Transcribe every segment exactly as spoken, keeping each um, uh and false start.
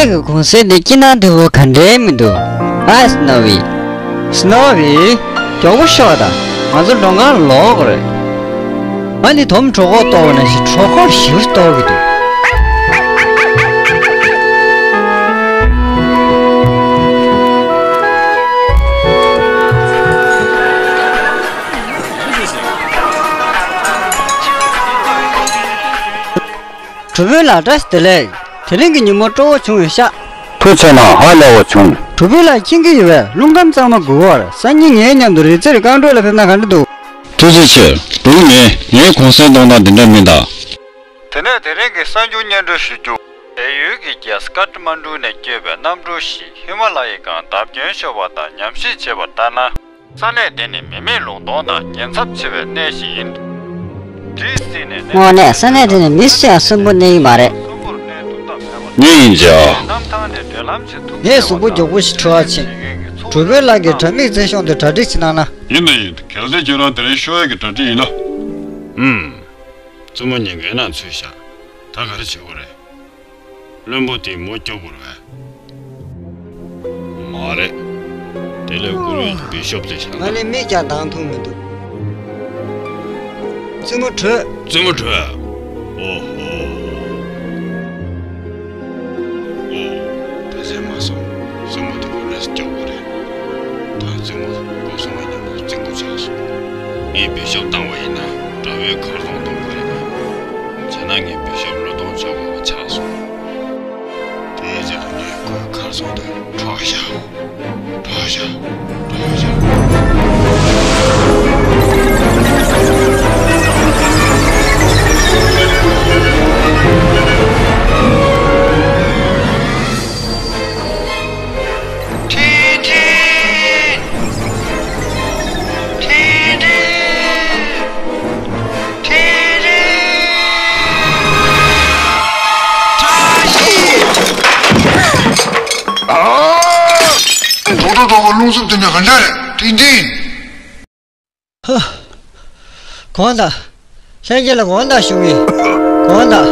ཁྱེད་ཀྱི་གུང་སེང་འདི་སྐྱིད་སྣང་དེ་བོ་ག་འདྲའི་མི་འདུག་ཨ་སྣོ་བི། སྣོ་བི། མགྱོགས་པོ་ཤོག་དང་། ང་ཚོ་མགྲོན་ཁང་ལོག་དགོས་རེད། ང་ནི་དོམ་གྲོད་ཁོག་ལྟོགས་པ་ནང་བཞིན་གྲོད་ཁོག་ཞེ་པོ་ལྟོགས་ཀྱི་འདུག་གྲུ་བོའི་ལགས་བཀྲ་ཤིས་བདེ་ལེགས། དེ་རིང་གི་ཉིན་མོ་སྤྲོ་བོ་བྱུང་ཡོད་ཤག་ཐུགས་རྗེ་གནང་། ཧ་ལས་པ་བྱུང་། གྲུ་བོའི་ལགས་མཁྱེན་གྱི་ཡོད་པས། རླུང་ཁམས་གཙང་མ་དགོས་པར་སང་ཉིན་ངའི་མཉམ་དུ་རི་རྩེར་རྐང་བགྲོད་ལ་ཕེབས་ན་ག་འདྲ་འདུག་ཐུགས་རྗེ་ཆེ། སྒྲུང་མེད། ངའི་གུང་སེང་གཏོང་སྟངས་འདི་འདྲ་མིན་ད། དེ་ནས་དེ་རིང་གི་གསར་འགྱུར་སྙན་སྒྲོན་ཞུ་རྒྱུ། བལ་ཡུལ་གྱི་རྒྱལ་ས་ཀཏ་མན་གྲུ་ནས་བསྐྱོད་པའི་གནམ་གྲུ་ཞིག་ཧི་མ་ལ་ཡའི་སྒང་བརྡབ་སྐྱོན་ཤོར་བ་དང་ཉམས་ཞིབ་བྱས་པར་ལྟར་ན། ས་གནས་དེ་ནི་མི་མེད་ལུང་སྟོང་དང་ཉེན་ཚབས་ཆེ་བའི་གནས་ཤིག་ཡིན། དངོས་གནས་ས་གནས་དེ་ནི་མི་སུ་ཡང་གསོན་པོ་གནས་ཀྱི་མ་རེད། ངས་ཡིན་ཅི། ངས་གཟུགས་པོ་མགྱོགས་པོ་ཞིག་འཁྲུ་བར་ཕྱིན། གྲུ་བོའི་ལགས་ཀྱིས་དྲ་མིག་རྩེ་ཤོག་འདི་གྲ་སྒྲིག་ཅིག་གནང་ན། ཡིན་ད་ཡིན། གལ་ཏེ་ཁྱེད་རང་དེ་རིང་ཤོར་ཡག་གི་གྲ་སྒྲིག་ཡིན་ན། ཨུམ། བཙུན་མོ་ཉེན་ཁའི་ནང་ཚུད་ཤག་ད་ག་རེ་བྱེད་དགོས་རེད། བློན་པོ་དེས་མོ་སྐྱོབ་དགོས་རེད་པས། མ་རེད། དེ་ལས་བཀུར་འོས་བི་ཤོབ་དེ་བཞག་ང་ནི་མིག་ཀྱང་གདངས་ཐུབ་མི་འདུག་བཙུན་མོ་བྲོས། བཙུན་མོ་བྲོས། ཨོ་ཧོ། ཨོ། ཕལ་ཆེར་མ་སོང་། བཙུན་མོ་དེ་ག་འདྲ་སེ་སྐྱོབ་དགོས་རེད། ད་བཙུན་མོ་སྒོ་སྲུང་བ་མཉམ་དུ་རྩིང་པོ་ཆགས་སོང་། ངས་བི་ཤོབ་བཏང་བ་ཡིན་ན་དགྲ་བོའི་མཁར་རྫོང་གཏོར་དགོས་རེད་པས། བྱས་ན་ངས་བི་ཤོབ་བློས་གཏོང་བྱ་དགོས་པ་ཆགས་སོང་། དེའི་རྗེས་ལ་ངས་ཁོའི་མཁར་རྫོང་དེར་འཕྲོག་བཞག་འཕྲོག་བཞག་འཕྲོག་བཞག་ཁྲིན་ཁྲིན། ཁྲིན་ཁྲིན། ཁྲིན་ཁྲིན། བཀྲ་ཤིས། ཨ། ཐོག་ཐོག་ཐོག་གི་རླུང་འཚུབ་དེ་འདྲ་ག་འདྲ་རེད། ཁྲིན་ཁྲིན། ཧ། དགོངས་དག་ལྷན་རྒྱས་ལ་དགོངས་དག་ཞུ་གི། དགོངས་དག་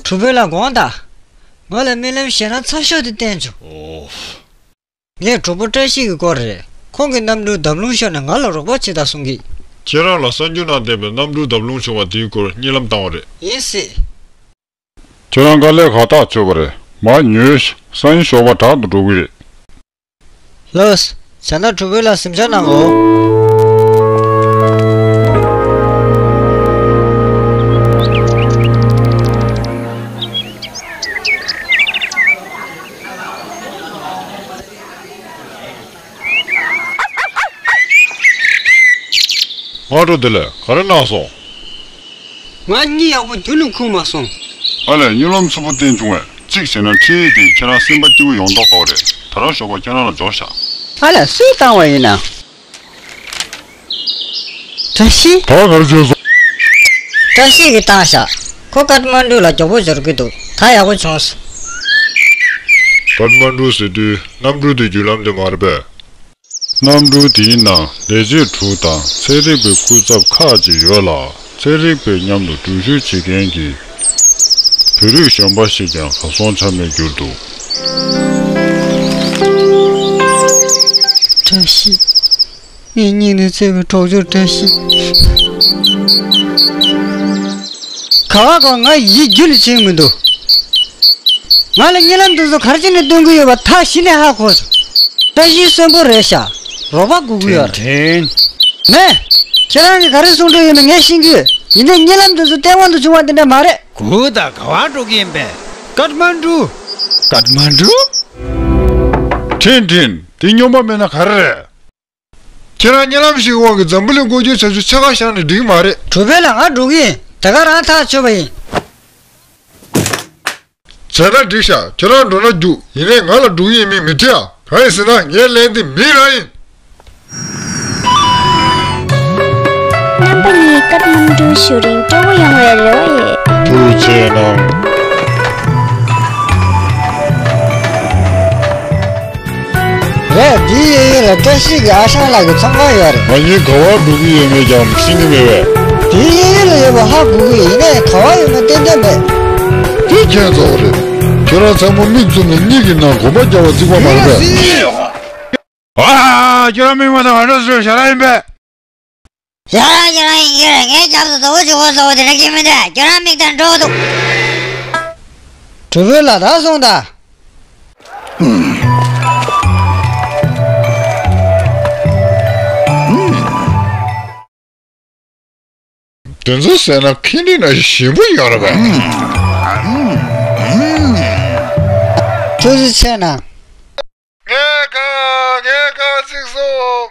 གྲུ་བོའི་ལགས་དགོངས་དག་ང་ལ་རྨི་ལམ་ཞེད་སྣང་ཚ་ཤོས་དེ་བསྟན་བྱུང་། ཨོ། ངས་གྲོགས་པོ་བཀྲ་ཤིས་ཀྱི་སྐོར་རེད། ཁོང་གིས་གནམ་གྲུར་བརྡབ་ལྷུང་ཤོར་ནས་ང་ལ་རོགས་པ་བྱེད་དང་གསུང་གི། ཁྱེད་རང་ལ་གསར་འགྱུར་ནང་བསྟན་པའི་གནམ་གྲུ་བརྡབ་ལྷུང་བྱུང་བ་དེའི་སྐོར་གཉིད་ལམ་བཏང་བ་རེད། ཡིན་སྲིད། ཁྱེད་རང་དཀའ་ལས་ཁག་ཐག་ཆོད་པ་རེད། མར་ཉོལ་ཤིག་སང་ཉིན་ཞོགས་པ་དྲག་ཏུ་འགྲོ་གི་རེད། ལགས། བྱས་ན་གྲུ་བོའི་ལགས་གཟིམ་འཇག་གནང་གོ། སྔ་དྲོ་བདེ་ལེགས། ག་རེ་གནང་སོང་། ང་གཉིད་ཡག་པོ་རྒྱུན་ནས་ཁུག་མ་སོང་། ཨ་ལས། གཉིད་ལམ་འཚུབ་པོ་བསྟན་བྱུང་བས། གཅིག་བྱས་ན་འཕྲིན་ཡིག་དེས་ཁྱེད་རང་སེམས་པ་སྐྱིད་པོ་ཡོང་མདོག་ཁ་པོ་རེད། ད་རང་ཞོགས་པ་ཁྱེད་རང་ལ་འབྱོར་ཤག་ཨ་ལས། སུས་བཏང་བ་ཡིན་ནམ། བཀྲ་ཤིས། ད་ག་རེ་བྱས་སོང་། བཀྲ་ཤིས་ཀྱིས་བཏང་ཤག་ཁོ་ཀཏ་མན་གྲུ་ལ་མགྱོགས་པོ་འབྱོར་གྱི་འདུག་ད་ཡག་པོ་བྱུང་སོང་། ཀཏ་མན་གྲུ་ཟེར་དུས་གནམ་གྲུ་དེའི་བརྒྱུད་ལམ་དེ་མ་རེད་པས། གནམ་གྲུ་དེའི་ནང་ལས་བྱེད་དྲུག་དང་ཚན་རིག་པའི་སྐུ་ཚབ་ཁག་ཅིག་ཡོད་ལ། ཚན་རིག་པའི་མཉམ་དུ་འགྲུལ་བཞུད་བྱེད་མཁན་གྱི་བོད་རིགས་གཞོན་པ་ཞིག་ཀྱང་གར་སོང་ཆ་མེད་གྱུར་འདུག་བཀྲ་ཤིས། ངའི་སྙིང་ནས་བརྩེ་བའི་གྲོགས་མཆོག་བཀྲ་ཤིས། ག་བ་ག་བ། ང་ཡིད་རྒྱུད་ལ་ཆེས་མི་འདུག་ང་ལ་གཉིད་ལམ་དེ་ཚོ་ག་རེ་བྱས་ནས་སྟོན་གྱི་ཡོད་པ་ད་གཞི་ནས་ཧ་གོ་སོང་། བཀྲ་ཤིས་གསོན་པོ་རེད་ཤག་རོགས་པ་དགོས་ཀྱི་ཡོད་རེད། ཁྲིན་ཁྲིན། མེད། ཁྱེད་རང་གིས་ག་རེ་གསུང་འདོད་ཡོད་མེད་ངས་ཤེས་ཀྱི་ཡོད། ཡིན་ནའི་གཉིད་ལམ་དེ་ཚོ་སྟེས་དབང་དུ་བྱུང་བ་དེ་འདྲ་མ་རེད། གུ་ད་ག་བ་འགྲོ་གི་ཡིན་པས། ཀཏ་མན་གྲུ། ཀཏ་མན་གྲུ། ཁྲིན་ཁྲིན། དེ་སྨྱོན་པ་མིན་ན་ག་རེ་རེད། ཁྱེད་རང་གཉིད་ལམ་ཞིག་གི་དབང་གིས་འཛམ་བུ་གླིང་སྐོར་སྐྱོད་བྱ་རྒྱུ་ཕྱི་ཁར་བཞག་ནས་འགྲིག་མ་རེད། གྲུ་བོའི་ལགས། ང་འགྲོ་གི་ཡིན། དེ་ག་རང་ཐག་ཆོད་པ་ཡིན། བྱས་ན་འགྲིག་ཤག་ཁྱེད་རང་འགྲོ་ན་རྒྱུགས། ཡིན་ནའི་ང་ལ་འགྲོ་གི་ཡིན་མིན་མི་དྲི་ཨ། གང་ཡིན་ཟེར་ན་ངའི་ཀླད་འདི་མིག་རང་ཡིན། རྣམ་པ་གཉིས་ཀཏ་མན་གྲུར་བཞུགས་རིང་སྤྲོ་པོ་ཡོང་བའི་རེ་བ་ཡོད། ཐུགས་རྗེ་གནང་། རེད། འདིའི་གཡས་གཡོན་ལ་བཀྲ་ཤིས་ཀྱི་ཨ་ཞང་ལགས་ཀྱི་ཚོང་ཁང་ཡོད་རེད། ང་གཉིས་ག་བར་འགྲོ་གི་ཡོད་མེད་ཀྱང་ཤེས་ཀྱི་མེད་པས། འདིའི་གཡས་གཡོན་ལ་ཡོད་པ་ཧ་གོ་གི་ཡིན་ནའི་ག་བར་ཡོད་མེད་ཏན་ཏན་མེད། དེ་ཁྱེད་ཚོ་རེད། ཁྱེད་རང་ཚང་མ་མིག་བཙུམ་ནས་གཉིད་ཀྱི་ནང་གོམ་པ་རྒྱག་པ་རྩིག་པ་མ་རེད་པས། ཨ། ཁྱེད་རང་མིག་མ་དང་ང་འདྲ་བཟོས་ཞར་ཡིན་པས། ཡ། ཁྱེད་རང་ཡིན་གྱི་རེད། ངའི་རྒྱབ་ཏུ་དོ་བོ་གཅིག་པོ་བཟོ་བོ་དེ་འདྲ་སྐྱེས་མི་འདུག་ཁྱེད་རང་མིག་དང་འགྲོ་འདུག་གྲུ་བོའི་ལ་དྭགས་སོང་ད། དེ་ཚོ་ཟས་ན་ཁེངས་དྲེགས་ན་ཞིམ་པོ་ཡོད་རེད་པས། ཐུགས་རྗེ་ཆེ་གནང་། ངས་ག་ངས་ག་ཚིག་སོང་།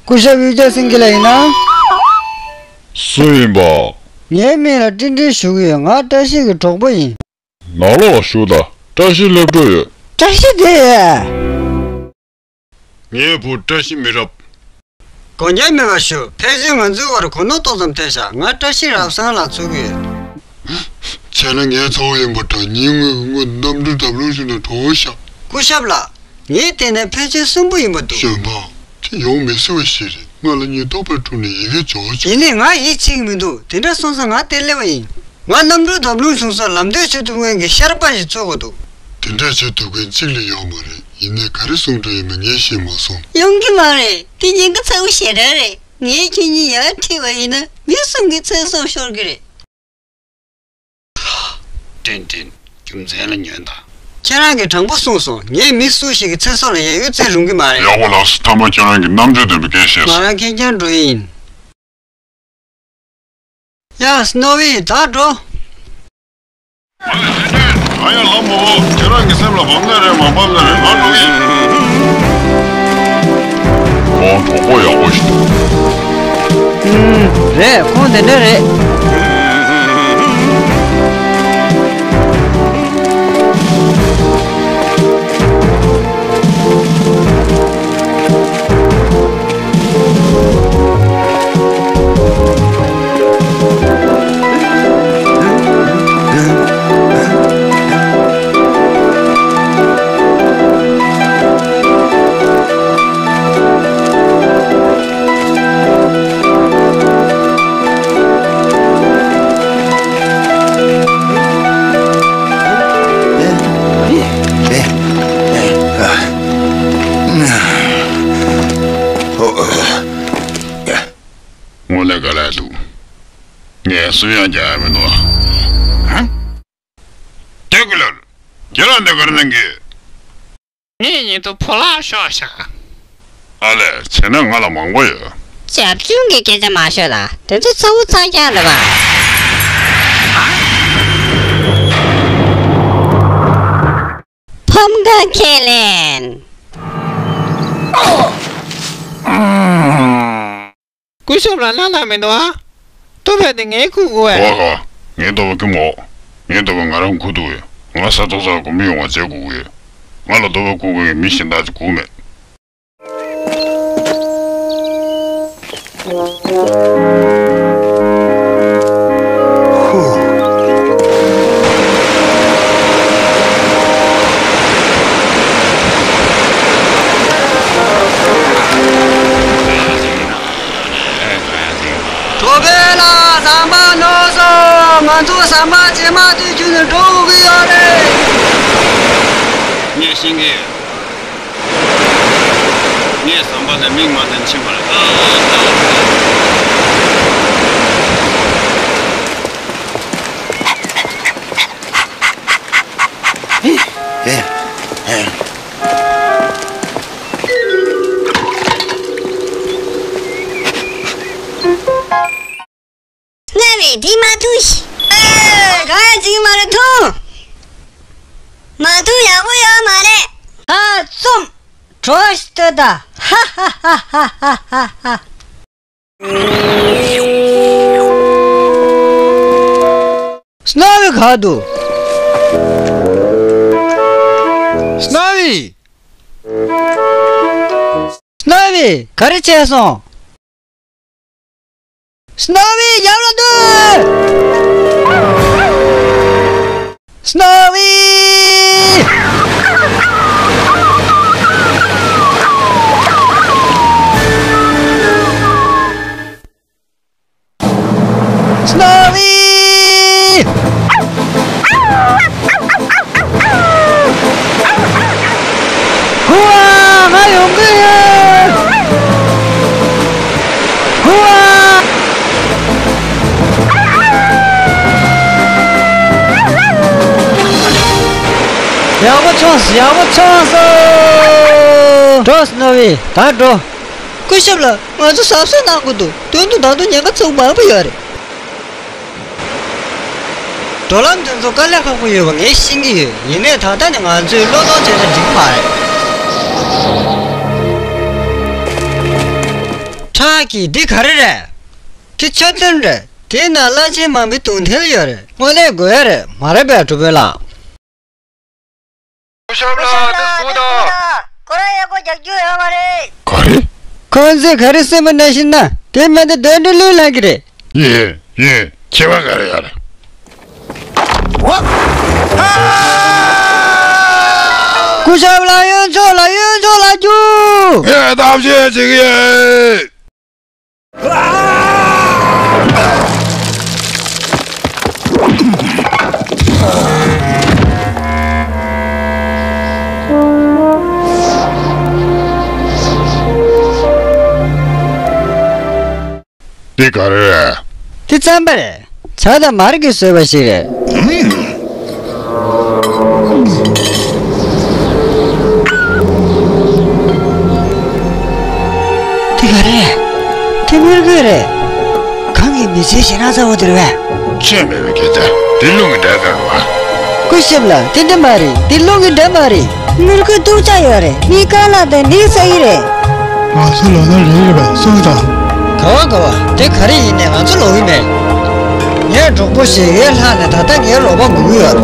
སྐུ་ཞབས་གཡུ་རྒྱ་སེང་གེ་ལགས་ཡིན་ན། སུ་ཡིན་པ། ངའི་མིང་ལ་ཀྲིན་ཀྲིན་ཞུ་གི་ཡོད། ང་བཀྲ་ཤིས་ཀྱི་གྲོགས་པོ་ཡིན། ནང་ལོགས་ལ་ཞུགས་དང་། བཀྲ་ཤིས་སླེབས་འགྲོ་ཡོད། བཀྲ་ཤིས་བདེ། ངའི་བུ་བཀྲ་ཤིས་མི་རབས། དགོངས་འགལ་མེད་པར་ཞུ། ཕལ་ཆེར་ང་ཚོའི་བར་གོ་ནོར་ཏོག་ཙམ་ཐེབས་ཤག་ང་བཀྲ་ཤིས་རབ་བཟང་ལ་བཙུགས་ཡོད། བྱས་ན་ངའི་ཚ་བོ་ཡིན་པ་འདྲ། ཉིན་དངོས་ཀྱི་དངོས་གནམ་གྲུའི་འགྲམ་ལུང་ཞིག་ནས་གྲོངས་ཤག་སྐུ་ཞབས་ལགས། ངའི་ལྟས་ན་ཕལ་ཆེར་གསོན་པོ་ཡིན་པ་འདུག་གཞོན་པ། དེ་ཡོང་མི་སྲིད་པ་ཞིག་རེད། ང་ལ་ཉེན་རྟོག་པའི་དྲུང་ནས་ཡི་གེ་འབྱོར་བྱུང་། ཡིན་ནའི་ང་ཡིད་ཆེས་ཀྱི་མི་འདུག་དེ་འདྲ་སོང་ཙང་ང་དེར་སླེབས་པ་ཡིན། ང་གནམ་གྲུའི་འགྲམ་ལུང་བྱུང་སར་ལམ་སྟོན་བྱེད་ཐུབ་མཁན་གྱི་ཤར་པ་ཞིག་འཚོལ་དགོས་འདུག་དེ་འདྲ་བྱེད་ཐུབ་མཁན་གཅིག་ལས་ཡོད་མ་རེད། ཡིན་ནའི་ག་རེ་གསུང་འདོད་ཡོད་མེད་ངས་ཤེས་མ་སོང་། ཡོང་གི་མ་རེད། དེ་ཉེན་ཁ་ཚ་བོ་ཞེ་དྲག་རེད། ངས་ཁྱེད་གཉིས་ཡར་ཁྲིད་པ་ཡིན་ན་མི་གསུམ་གྱི་ཚེ་སྲོག་ཤོར་གི་རེད། ཀྲིན་ཀྲིན། རྒྱུ་མཚན་ལ་ཉོན་དང་། ཁྱེད་རང་གིས་དྲང་པོ་གསུངས་སོང་། ངས་མི་སུ་ཞིག་གི་ཚེ་སྲོག་ལ་ཡ་ཡོ་བཙལ་རུང་གི་མ་རེད། ཡག་པོ་ལགས་སོ། མཐའ་མ་ཁྱེད་རང་གིས་རྣམ་དཔྱོད་ལྡན་པའི་སྐད་བཤད་སོང་། ང་རང་ཁེར་རྐྱང་འགྲོ་ཡི་ཡིན། ཡ། སྣོ་བི། ད་འགྲོ། ང་ཡང་ལམ་མ་བོ། ཁྱེད་རང་གི་སེམས་ལ་བབས་ན་རེད། མ་བབས་ན་རེད། ང་འགྲོ་གི་ཡིན། ཁོང་གྲོགས་པོ་ཡག་པོ་ཞིག་འདུག་ཨུམ། རེད། ཁོང་དེ་འདྲ་རེད། དངོས་གནས་དགའ་ལས་འདུག་ངས་སུན་ཡང་རྒྱག་ཡ་མི་འདུག་ཧ། ཏེ་ཀུ་ལར། ཁྱེད་རང་འདི་གར་གནང་གི། ངས་ཉིན་དུ་ཕོ་ལག་ཤོག་ཤག་ཨ་ལས། བྱས་ན་ང་ལ་མང་པོ་ཡོད། བྱབ་ཆུང་གི་སྐད་ཆ་མ་ཤོད་ད། དེ་ཚོ་ཚ་བོ་ཚ་རྐྱང་རེད་པ། ཕམ་ཁ་ཁས་ལེན། སྐུ་ཞབས་ལ་བླ་ན་མི་འདུག་ཨ། ལྟོ་ཕད་དེ་ངས་ཁུག་དགོས་པས། ཨོ་ཧ། ངའི་ལྟོ་ཕད་ཁྱོས་མོ། ངའི་ལྟོ་ཕད་ང་རང་ཁུག་ཐུབ་ཡོད། ང་ས་ཐོག་ས་གོམ་པ་ཡོང་བ་བྱེད་དགོས་ཀྱི་ཡོད། ང་ལ་ལྟོ་ཕད་ཁུག་དགོས་ཀྱི་མི་གཞན་དག་ཅིག་ཁུག་མེད། གྲོགས་པོ་ལགས། ཟམ་པ་ནོར་སོང་། ང་ཚོ་ཟམ་པ་རྗེས་མ་དུས་རྒྱུན་ནས་འགྲོ་དགོས་ཀྱི་ཡོད་རེད། ངས་ཤེས་ཀྱི་ཡོད། ངས་ཟམ་པ་ནས་མིག་མ་བཏོན་ཕྱིན་པ་རེད། སྔར་བས་འདི་མ་ཐུག་ཤི། ཨེ། ག་ཡ་ཅིག་མ་རེད་ཐུག་མ་ཐུག་ཡག་པོ་ཡོད་མ་རེད། ཨ་ཙུམ། གྲོ་ཞིག་ལྟོས་ད། ཧ་ཧ་ཧ། སྣང་བའི་ག་འདུག་སྣང་བའི། སྣང་བའི་ག་རེ་བྱས་སོང་། སྣང་བའི་ཡར་ལ་སྡོད། སྣང་བའི། ནོ་བི། ཧུ་ཨ། ང་ཡོང་གི་ཡོད། ཧུ་ཨ། ཡག་པོ་བྱུང་སོང་། ཡག་པོ་བྱུང་སོང་། འགྲོ་ནོ་བི། ད་འགྲོ། སྐུ་ཞབས་ལགས། ང་ཚོ་གཟབ་གཟབ་གནང་དགོས་འདུག་དོན་དུ་ད་དུང་ཉེན་ཁ་ཚ་པོ་མང་པོ་ཡོད་རེད། འགྲོ་ལམ་དེ་ཚོ་དཀའ་ལས་ཁག་པོ་ཡོད་པ་ངས་ཤེས་ཀྱི་ཡོད། ཡིན་ནའི་ད་ལྟ་ནས་ང་ཚོས་བློས་གཏོང་བྱས་ན་འགྲིག་གི་མ་རེད། ཁྲག་གི་འདི་ག་རེ་རེད། དེ་མཆོད་རྟེན་རེད། དེའི་ནང་བླ་ཆེན་མང་པོའི་གདུང་རྟེན་ཡོད་རེད། སྔོན་ལས་དགོས་ཡ་རེད། མ་རེད་པས་གྲུབ་དཔོན་ལགས། སྐུ་ཞབས་ལགས། འདི་ཟུག་དང་། ཁོ་རང་ཡག་པོ་རྒྱག་རྒྱུ་ཡོད་མ་རེད། ག་རེ། ཁོང་ཚོས་ག་རེ་གསུངས་པ་ནང་བཞིན་ན་དེ་མ་གཏོགས་དོན་འགྲུབ་ལུག་ལགས་ཀྱི་རེད། ཡིན། ཡིན། ཁྱད་པར་ག་རེ་ཡོད་རེད། སྐུ་ཞབས་ལགས། གཡོན་ཕྱོགས་ལ། གཡོན་ཕྱོགས་ལ་རྒྱུགས། ངས་ཐབས་ཤེས་བྱེད་ཀྱི་ཡིན། འདི་ག་རེ་རེད། འདི་རྩམ་པ་རེད། ཇ་དང་མར་གྱིས་བཟོས་པ་ཞིག་རེད། འདི་ག་རེད། འདི་དངུལ་སྒོར་རེད། གང་གི་མི་ཚེའི་ཞེད་སྣང་ཚ་བོ་དེ་རེད་པས། ཆོས་མེད་པའི་སྐད་ཆ། འདི་རླུང་གི་སྒྲ་ལྟར་བ། སྐུ་ཞབས་ལགས། འདི་འདྲ་མ་རེད། འདི་རླུང་གི་སྒྲ་མ་རེད། དངུལ་སྒོར་སྟོང་ཆ་ཡོད་རེད། མི་རྐང་ལག་དང་འདི་ས་ཡི་རེད། ང་ཚོ་ལོག་ན་རེད་རེད་པས། གསུངས་དང་། ག་བ་ག་བ། དེ་ག་རེ་ཡིན་ནའི་ང་ཚོ་ལོག་གི་མེད། ངའི་གྲོགས་པོ་ཞིག་ཡར་ལྷག་ནས་ད་ལྟ་ངའི་རོགས་པ་དགོས་ཀྱི་ཡོད།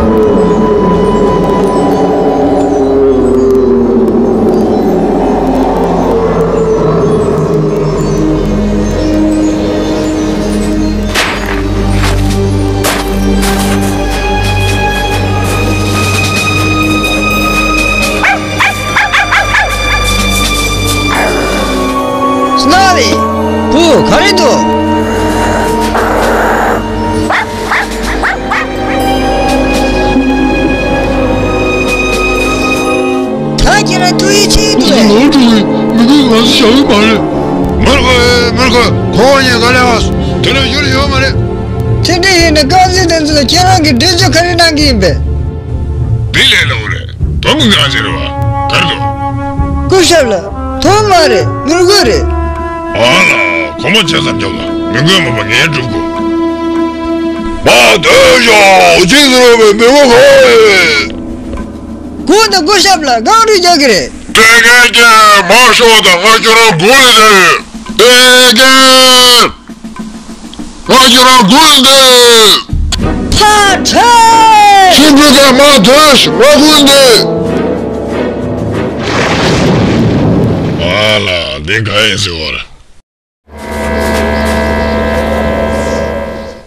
སྣ་རེད། བུ། ག་རེ་འདུག་ད་ཁྱེད་རང་ཐུགས་ཡིད་ཆེས་ཀྱི་འདུག་གས། ང་ཚོ་ནོར་འགྲོ་གི་རེད། མི་དགོས། ང་ཚོ་བཞག་གི་མ་རེད། མི་དགོས། མི་དགོས། ཁོ་བོ་གཉིས་ག་ལེ་བ། དེ་ལ་ཡུལ་ཡོད་མ་རེད། དེ་འདྲ་ཡིན་ན་རྐང་འཛིན་དེ་ཚོ་ལ་ཁྱེད་རང་གིས་འགྲེལ་བརྗོད་ག་རེ་གནང་གི་ཡིན་པས། འདི་ལས་སླ་པོ་རེད། དོམ་གྱི་ངང་ཚེ་རེད་བ། ག་རེ་འདུག་སྐུ་ཞབས་ལགས། དོམ་མ་རེད། དངུལ་སྒོར་རེད། ཨ་ལ། གོང་མ་བྱས་ཙང་རྒྱབ་ལ། མི་དགོས་མ་པ་ངས་སྒྲུབ་དགོས། མ་སྡོད་ཤོག་ཅི་ཟེར་བའི་མི་དགོས་གོ། དགོས་ན་སྐུ་ཞབས་ལགས་རྐང་རུས་རྒྱག་གི་རེད། སྤྲད་མཁན་གྱིས་མར་ཤོག་དང་། ང་ཁྱོད་རང་སྒུག་ལ་བསྡད་ཡོད། སྤྲད་མཁན། ང་ཁྱོད་རང་སྒུག་ལ་བསྡད་ཡོད། ཕར་ཁྲིད། ཁྱིམ་བུ་ག་མར་སྡོད་ཤོག་ང་སྒུག་ལ་བསྡད་ཡོད། ཨ་ལ། འདི་ག་ཡིན་ཟེར་བ་རེད།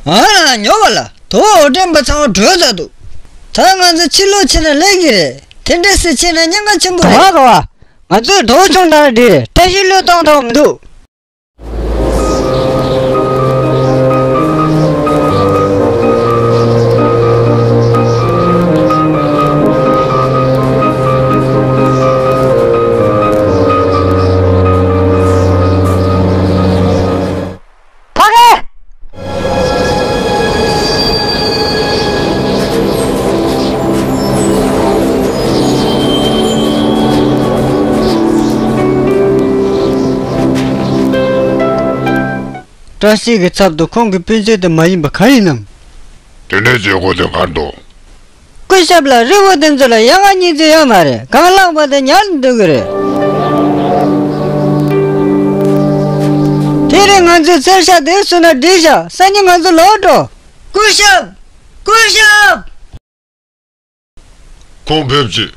ཨ་ལ། ཉོ་བ་ལ། དོ་འགྲེམས་པ་ཚང་མ་བྲོས་ཚར་འདུག་ད་ང་ཚོ་ཕྱིར་ལོག་ཕྱིན་ན་ལེགས་ཀྱི་རེད། དེ་འདྲ་སེ་ཕྱིན་ན་ཉེན་ཁ་ཆེན་པོ་རེད། ག་བ་ག་བ། ང་ཚོས་དོ་ཆུང་དང་འདི་རེད། བཀྲ་ཤིས་བློས་གཏོང་ཐུབ་མི་འདུག་ཕ་གི། བཀྲ་ཤིས་ཀྱི་ཚབ་ཏུ་ཁོང་གི་སྤུན་མཆེད་དེ་མ་ཡིན་པ་གང་ཡིན་ནམ། དེ་འདྲའི་བྱེད་སྒོ་དེ་གར་འདུག་སྐུ་ཞབས་ལགས། རི་བོ་དེ་ཚོ་ལ་ཡལ་ག་གཉིས་ཚོད་ཡོད་མ་རེད། གང་བླངས་པ་དེ་ཉར་འདུག་གི་རེད། དེ་རིང་ང་ཚོའི་ཚེར་ཤ་དེ་གསོས་ན་འགྲིག་ཤག་སང་ཉིན་ང་ཚོ་ལོག་འགྲོ། སྐུ་ཞབས། སྐུ་ཞབས། ཁོང་ཕེབས་རྗེས་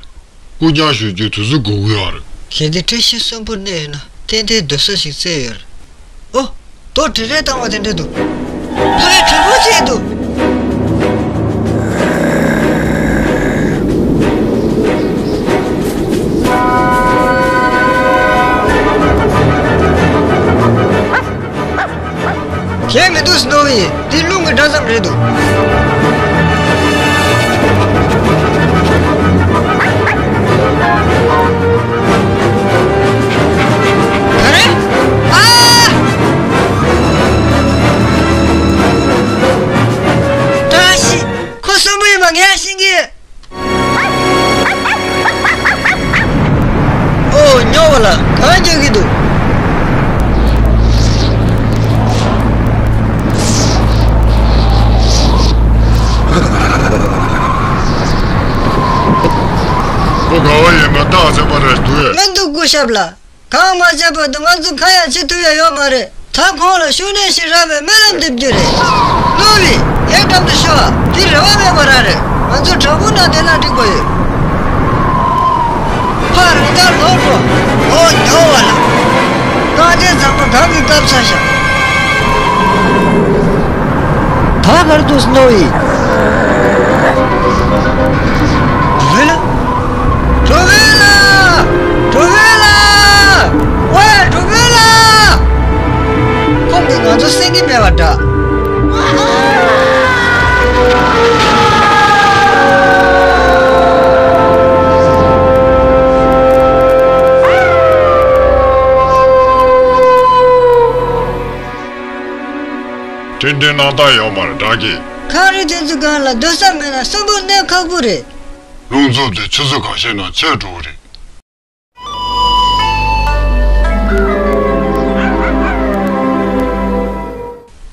སྐུ་བསྙུང་ཞུ་རྒྱུའི་དུས་ཚོད་འགོར་གྱི་ཡོད་རེད། གལ་ཏེ་བཀྲ་ཤིས་གསོན་པོར་གནས་ཡོད་ན་ཏན་ཏན་སྡོད་ས་ཞིག་བཙལ་ཡོད་རེད། ཨོ། རྡོ་དྲིལ་རེ་བཏང་བ་དེ་འདྲ་འདུག་ཕ་གིར་དྲིལ་བུ་ཅིག་འདུག་ཁྱེད་ ཡེ་མི་འདུག་སྣོ་བི། འདི་རླུང་གི་སྒྲ་ཙམ་རེད་འདུག་ག་རེ། ཨ། བཀྲ་ཤིས། ཁོ་གསོན་པོ་ཡིན་པ་ངས་ཤེས་ཀྱི། ཨོ། ཉོ་བ་ལ་གང་རྒྱག་གི་འདུག་ཁོ་ག་བ་ཡིན་པ་རྟགས་ཚེ་མ་རེད་འདུག་ཨེ། མི་འདུག་སྐུ་ཞབས་ལགས། གང་མ་བྱས་བར་དུ་ང་ཚོ་ཁ་ཡ་བྱེད་ཐུབ་ཡ་ཡོད་མ་རེད། ད་ཁོང་ལ་ཤུགས་སྣོན་ཞིག་རག་པའི་སྨོན་ལམ་འདེབས་རྒྱུ་རེད། ནོ་བི། ངའི་འགྲམ་དུ་ཤོག་འདི་རེ་བ་མེད་པ་རང་རེད། ང་ཚོ་དྲག་པོ་ནང་བསྡད་ན་འགྲིག་པ་ཡོད། ཕར་རི་ལྟར་ལོག་འགྲོ། ཨོ་ཉོ་བ་ལ། རྐང་རྗེས་ཚང་མ་གང་གིས་བཀབ་ཚར་ཤག་ད་གར་འདུག་སྣོ་བི། ཝེ་ལ། གྲོ་བོད་ལ། གྲོ་བོད་ལ། ཝེ་གྲོ་བོད་ལ། ཁོང་གིས་ང་ཚོ་གསན་གྱི་མེད་པ་འདྲ། དྲན་དྲན་སྣང་དག་ཡོད་མ་རེད་དྲག་གི། གངས་རི་དེ་ཚོ་སྒང་ལ་སྡོད་ས་མེད་ན་གསོན་པོ་གནས་ཁག་པོ་རེད། རླུང་འཚུབ་དེ་ཆུ་ཚོད་ཁ་ཤས་ནང་ཆད་འགྲོ་གི་རེད།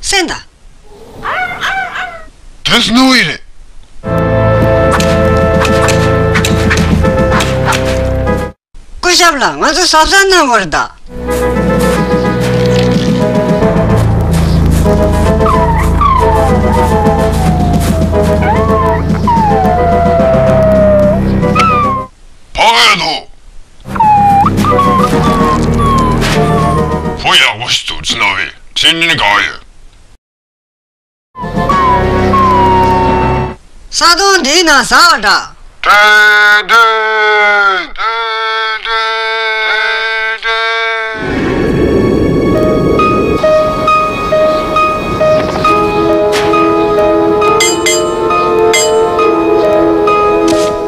སེམས་དང་། དེ་སྣང་བའི་རེད། སྐུ་ཞབས་ལགས། ང་ཚོ་གཟབ་གཟབ་གནང་དགོས་རེད་ད། ཕ་གི་འདུག་བུ་ཡག་པོ་ཞིག་འདུག་ཅི་ན་བས་ཁྲིན་ནི་ག་ཡོད། ས་དོང་འདིའི་ནང་ཟགས་པ་འདྲ། ཏན་ཏན། ཏན་ཏན། ཏན་ཏན།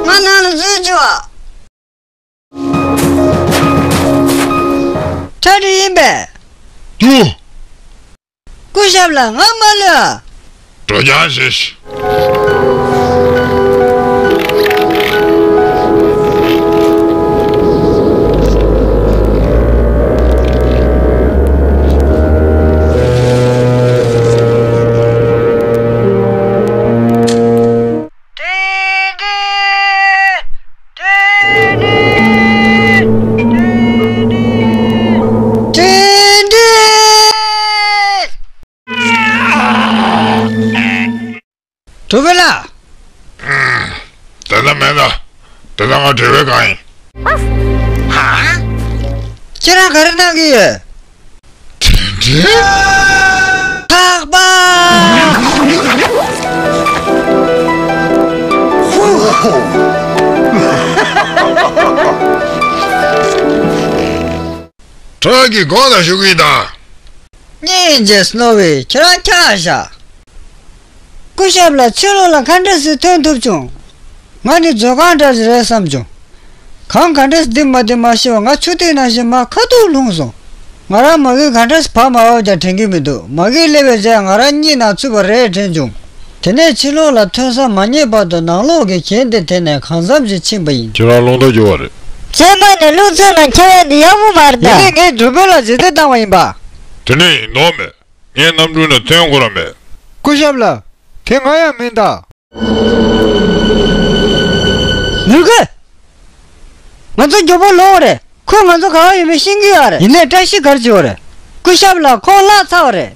ང་ནང་ལ་འཛུལ་རྒྱུ་བ། གྲ་སྒྲིག་ཡིན་པས། ཏུ། སྐུ་ཞབས་ལགས། ང་མ་ལོས། འགྲོ་རྒྱག་བྱེད་ཤིག་ཏན་ཏན། ཏན་ཏན། ཏན་ཏན། གྲོ་བོད་ལགས། དེ་འདྲ་མེད་ད། དེ་འདྲ་ང་བྲེལ་བའི་གང་ཡིན། ཧ། ཁྱེད་རང་ག་རེ་གནང་གི་ཡོད། ཐག་པ། ཁྲག་གི་སྒོ་ལ་ཞུགས་ཀྱི་དང་། གཉིས་རྗེས་སྣོ་བས་ཁྱེད་རང་འཁྱག་བཞག་སྐུ་ཞབས་ལགས། ཕྱི་ལོགས་ལ་ག་འདྲ་སེ་ཐོན་ཐུབ་བྱུང་། ང་ནི་མཛོད་ཁང་འདྲ་ཞིག་རེད་བསམ་བྱུང་། གང་ག་འདྲས་འདི་མ་འདི་མ་ཤེས་པ་ང་ཆུ་ཐིགས་ནང་བཞིན་མར་ཁ་ཐུག་ལྷུང་སོང་། ང་རང་མ་གིར་ག་འདྲས་བག་མ་བབས་ཀྱང་དྲན་གྱི་མི་འདུག་མ་གིར་སླེབས་པའི་རྗེས་ང་རང་གཉིད་ནང་ཚུད་པ་རེད་དྲན་བྱུང་། དེ་ནས་ཕྱི་ལོགས་ལ་ཐོན་ས་མ་རྙེད་བར་དུ་ནང་ལོགས་ཀྱི་གྱན་དེ་དེད་ནས་གང་འཚམ་ཞིག་ཕྱིན་པ་ཡིན། ཁྱེད་རང་རླུང་རྟ་རྒྱུག་པ་རེད། རྗེས་མ་ནས་རླུང་འཚུབ་ནང་འཁྱེར་ཡ་འདི་ཡག་པོ་མ་རེད་ད། ཡིན་ནའི་ངས་གྲོ་བོད་ལ་རྗེས་འདེད་བཏང་བ་ཡིན་པ། དེ་ནས་ཡིན་མདོག་མེད། ངའི་གནམ་གྲུ་ནས་ཐོན་དགོས་ར་མེད། སྐུ་ཞབས་ལགས། དེ་ང་ཡང་མིན་ད། མི་དགོས། ང་ཚོ་མགྱོགས་པོ་ལོག་དགོས་རེད། ཁོས་ང་ཚོ་ག་བ་ཡོད་མེད་ཤེས་ཀྱི་ཡོད་རེད། ཡིན་ནའི་བཀྲ་ཤིས་ག་རེ་བྱེད་དགོས་རེད། སྐུ་ཞབས་ལགས། ཁོང་བརླག་ཚར་བ་རེད།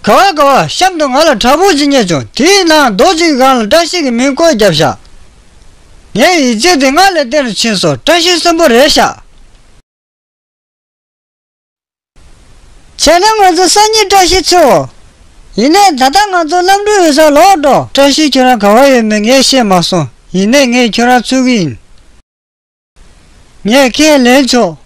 ག་བ་ག་བ། གཤམ་དུ་ང་ལ་བྲག་ཕུག་ཅིག་རྙེད་བྱུང་། དེའི་ནང་རྡོ་གཅིག་གི་སྒང་ལ་བཀྲ་ཤིས་ཀྱི་མིང་བཀོད་བརྒྱབ་ཤག་ངའི་ཡིད་ཆེས་དེ་སྔར་ལས་བརྟན་རུ་ཕྱིན་སོང་། བཀྲ་ཤིས་གསོན་པོ་རེད་ཤག་བྱས་ན་ང་ཚོ་སང་ཉིན་བཀྲ་ཤིས་འཚོལ། ཡིན་ནའི་ད་ལྟ་ང་ཚོ་གནམ་གྲུ་ཡོད་སར་ལོག་འགྲོ། བཀྲ་ཤིས་ཁྱོད་རང་ག་བ་ཡོད་མེད་ངས་ཤེས་མ་སོང་། ཡིན་ནའི་ངས་ཁྱོད་རང་འཚོལ་གི་ཡིན། ངས་ཁས་ལེན་ཆོག